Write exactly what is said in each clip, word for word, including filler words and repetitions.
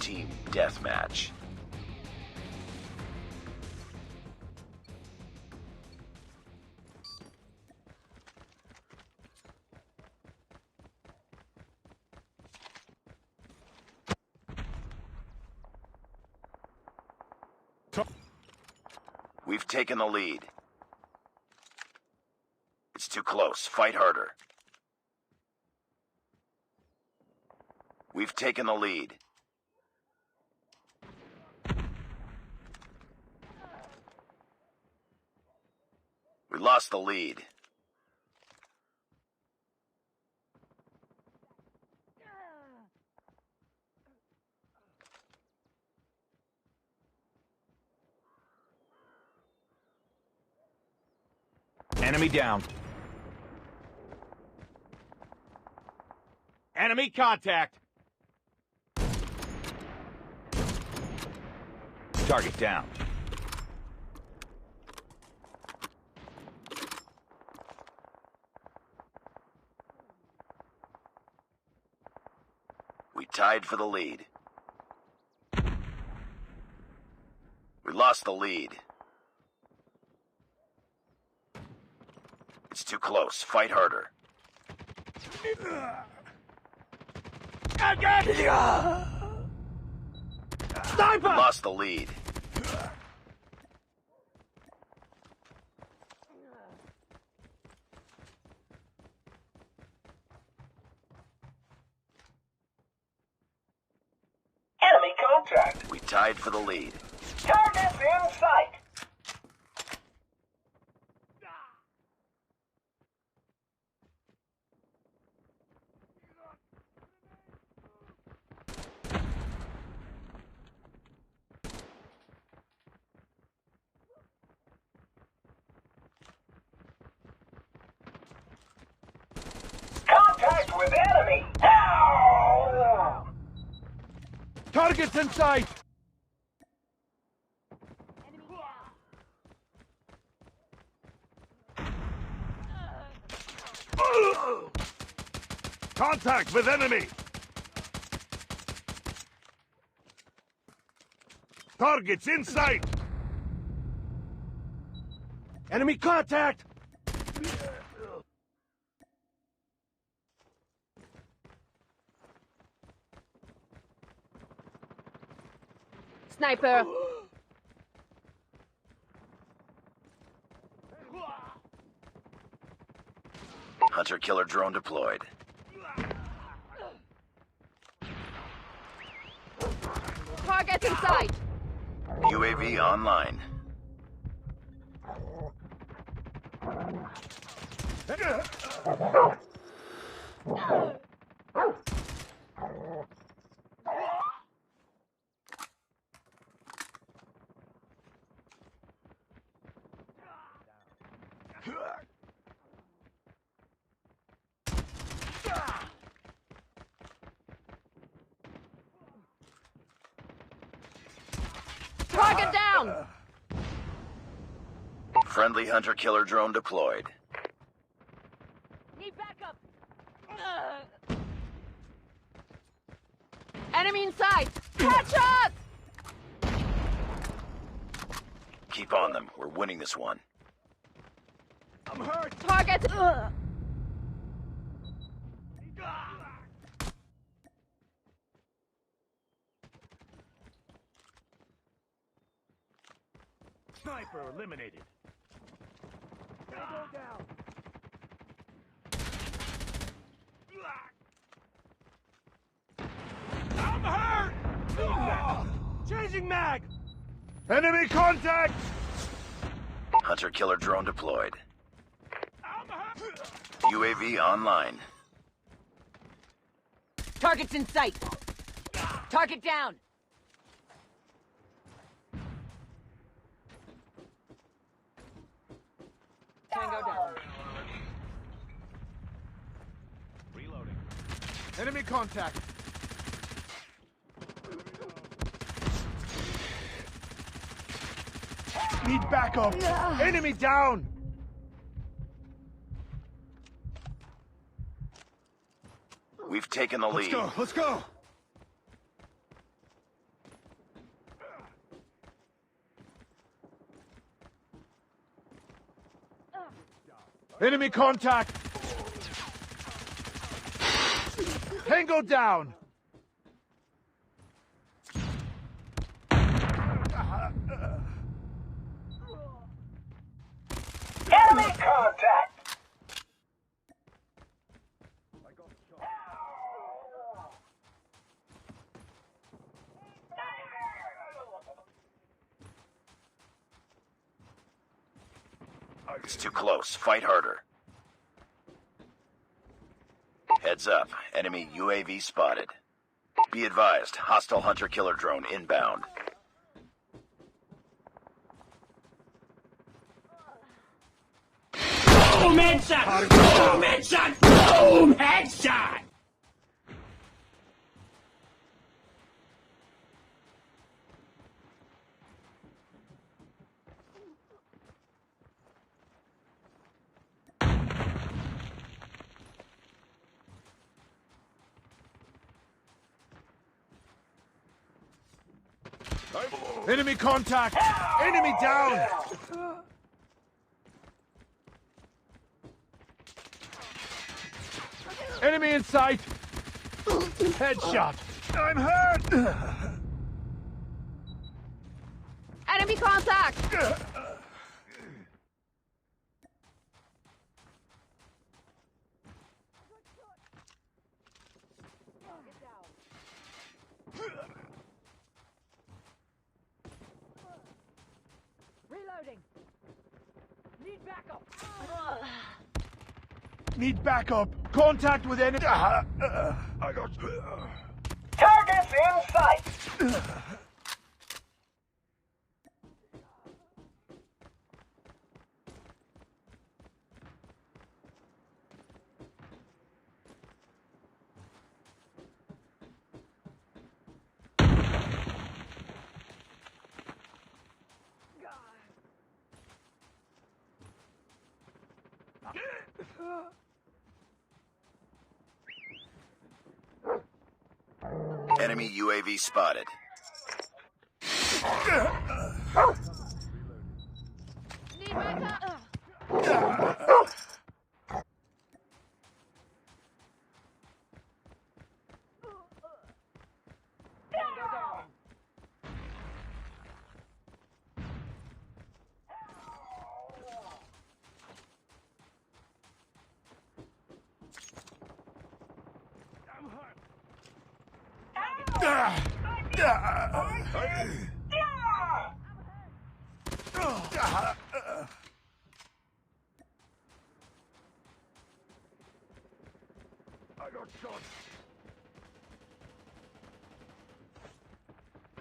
Team deathmatch. We've taken the lead. It's too close. Fight harder. We've taken the lead. We lost the lead. Enemy down. Enemy contact. Target down. We tied for the lead. We lost the lead. It's too close. Fight harder. Sniper! Lost the lead. Enemy contact. We tied for the lead. Targets in sight. Contact with enemy. Ow! Targets in sight. Contact with enemy! Targets in sight! Enemy contact! Sniper! Hunter killer drone deployed. Target in sight! U A V online. Target down! Friendly hunter-killer drone deployed. Need backup! Enemy inside! Headshot! Keep on them. We're winning this one. I'm hurt! Target! Sniper eliminated. Tango down. I'm hurt! Changing mag! Enemy contact! Hunter killer drone deployed. I'm hurt! U A V online. Targets in sight. Target down. Tango down. Reloading. Enemy contact. Need backup. Enemy down. We've taken the lead. Let's go. Let's go. Enemy contact! Tango down! Enemy contact! It's too close. Fight harder. Heads up. Enemy U A V spotted. Be advised, hostile hunter-killer drone inbound. Boom headshot! Boom headshot! Boom headshot! Enemy contact! Enemy down! Enemy in sight! Headshot! I'm hurt! Enemy contact! Need backup. Contact with enemy. Uh, uh, I got. Uh, Targets in sight. Enemy U A V spotted.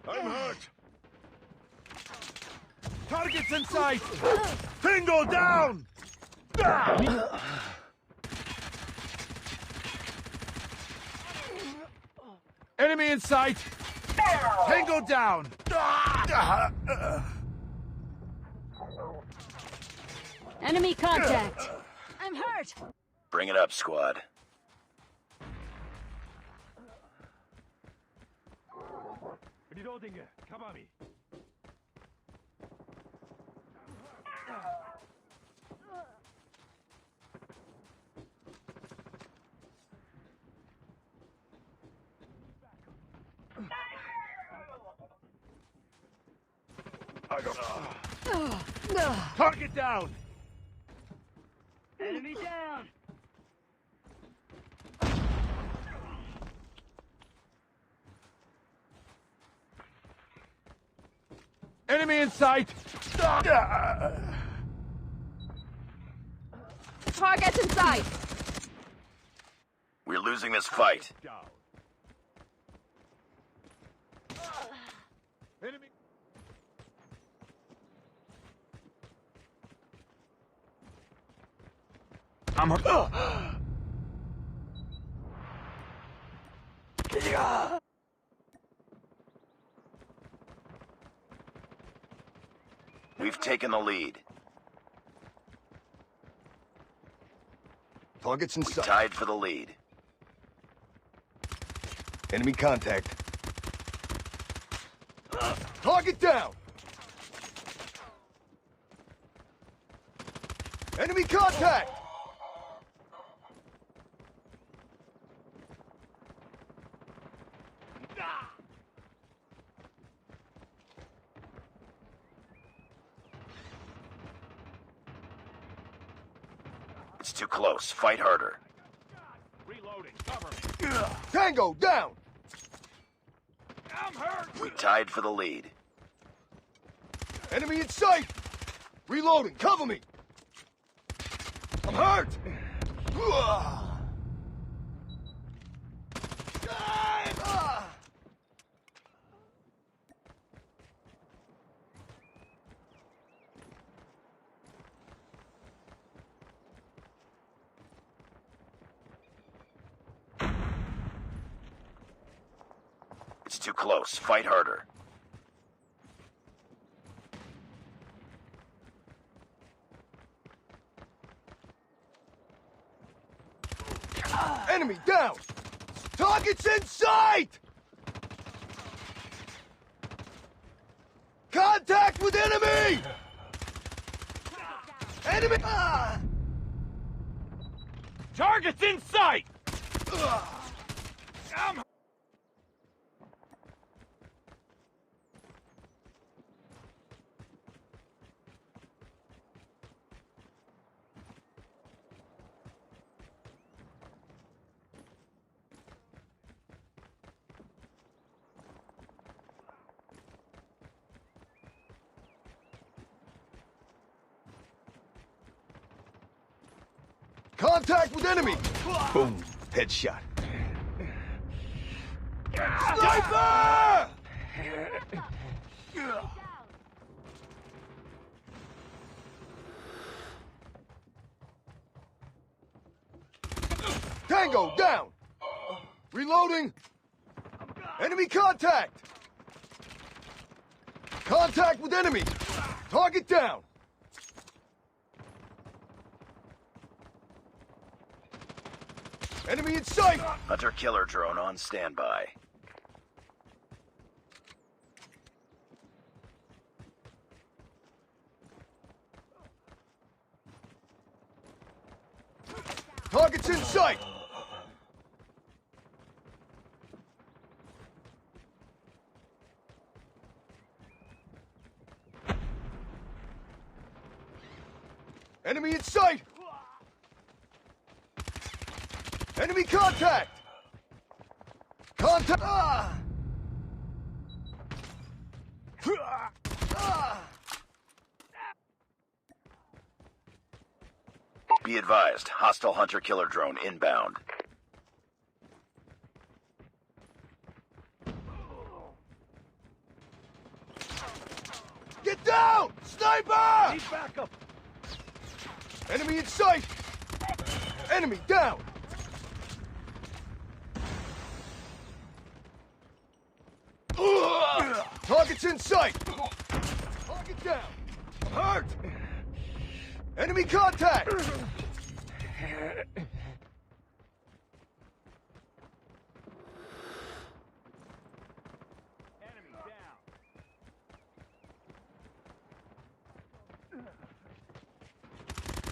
I'm hurt. Targets in sight. Tango down. Enemy in sight! Tango down! Enemy contact! I'm hurt! Bring it up, squad. Reloading. Cover me. Target down! Enemy down! Enemy in sight! Target in sight! We're losing this fight. I'm hurt. We've taken the lead. Targets inside. We tied for the lead. Enemy contact. Target down! Enemy contact! It's too close. Fight harder. Reloading. Cover me. Tango down! I'm hurt. We tied for the lead. Enemy in sight! Reloading, cover me! I'm hurt! It's too close. Fight harder. Enemy down! Targets in sight! Contact with enemy! Enemy! Ah! Targets in sight. I'm Contact with enemy! Boom. Headshot. Sniper! Tango down! Reloading! Enemy contact! Contact with enemy! Target down! Enemy in sight! Hunter killer drone on standby. Targets in sight! Enemy in sight! Enemy contact! Contact! Ah! Ah! Be advised, hostile hunter killer drone inbound. Get down! Sniper! Need backup. Enemy in sight! Enemy down! Targets in sight! Target down! Hurt! Enemy contact! Enemy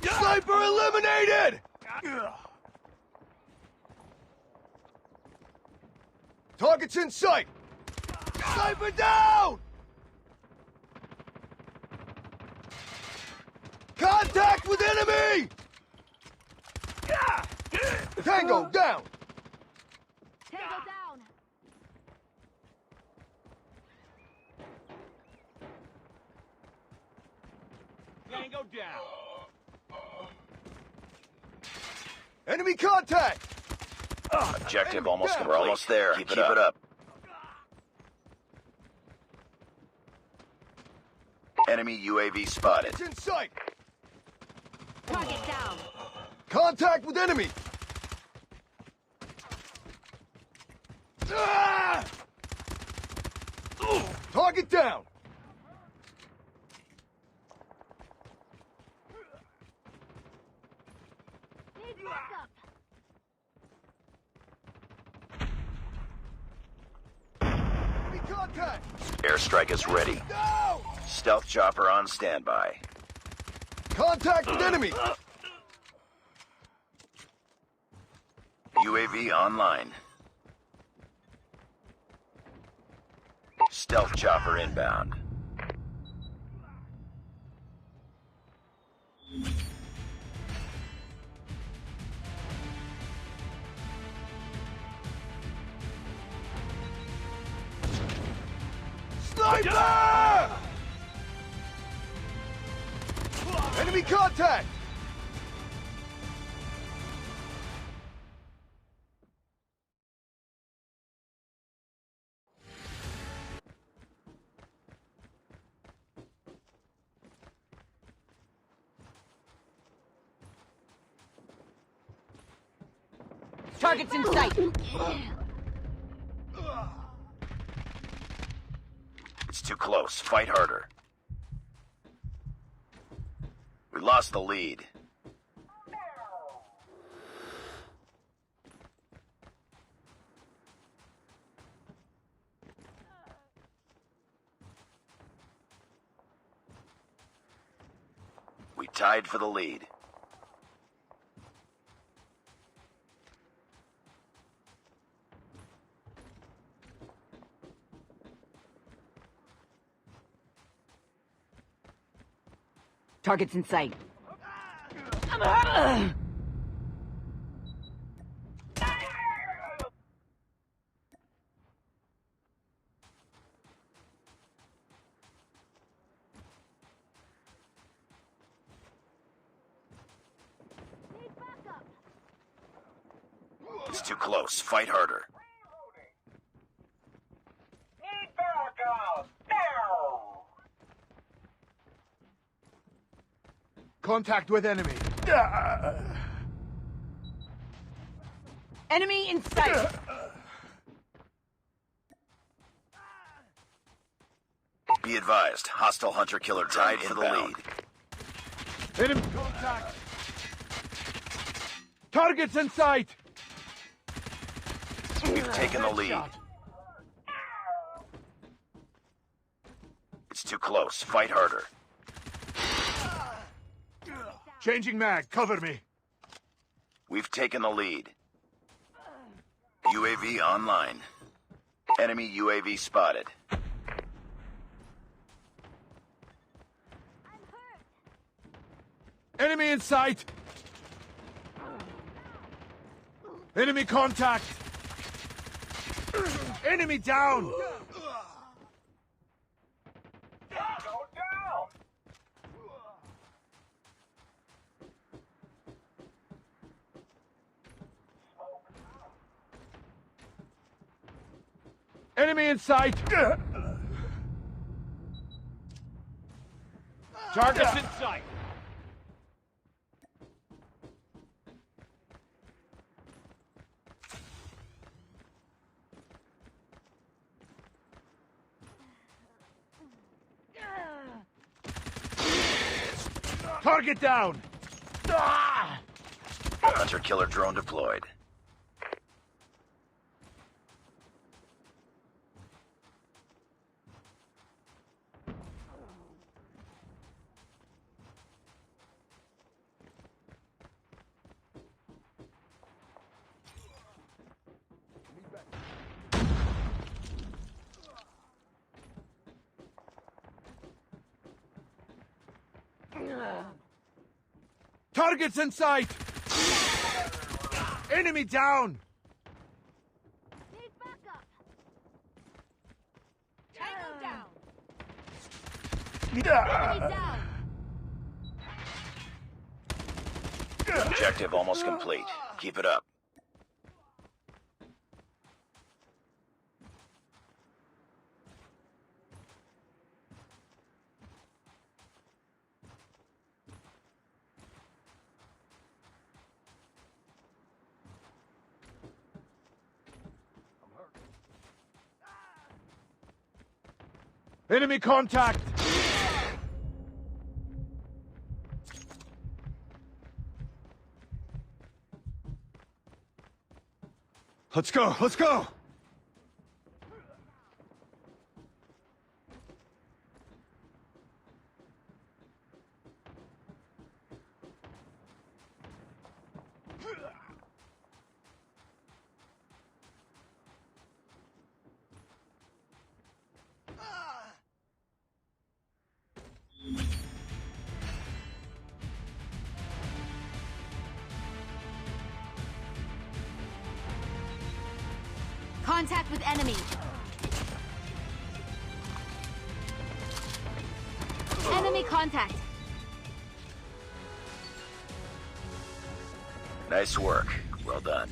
down. Sniper eliminated! Targets in sight! Sniper down! Contact with enemy! Tango down! Tango down. Tango down. Enemy contact! Objective almost complete. We're almost there. Keep, it, up. Enemy U A V spotted. It's in sight! Target down. Contact with enemy! Ah! Target down! Need backup. Enemy contact! Airstrike is ready. Down! Stealth chopper on standby. Contact with enemy! U A V online. Stealth chopper inbound. Sniper! Enemy contact! Targets in sight. It's too close. Fight harder. We lost the lead. We tied for the lead. Targets in sight. It's too close. Fight harder. Contact with enemy. Enemy in sight. Be advised, hostile hunter killer tied for the lead. Enemy contact. Targets in sight. We've taken the lead. It's too close. Fight harder. Changing mag. Cover me. We've taken the lead. U A V online. Enemy U A V spotted. Enemy in sight. Enemy contact. Enemy down. Enemy in sight! Targets in sight! Target down! Ah! Hunter killer drone deployed. Targets in sight! Enemy down! Objective almost complete. Keep it up. Enemy contact! Let's go, let's go! Contact with enemy. Contact. Nice work. Well done.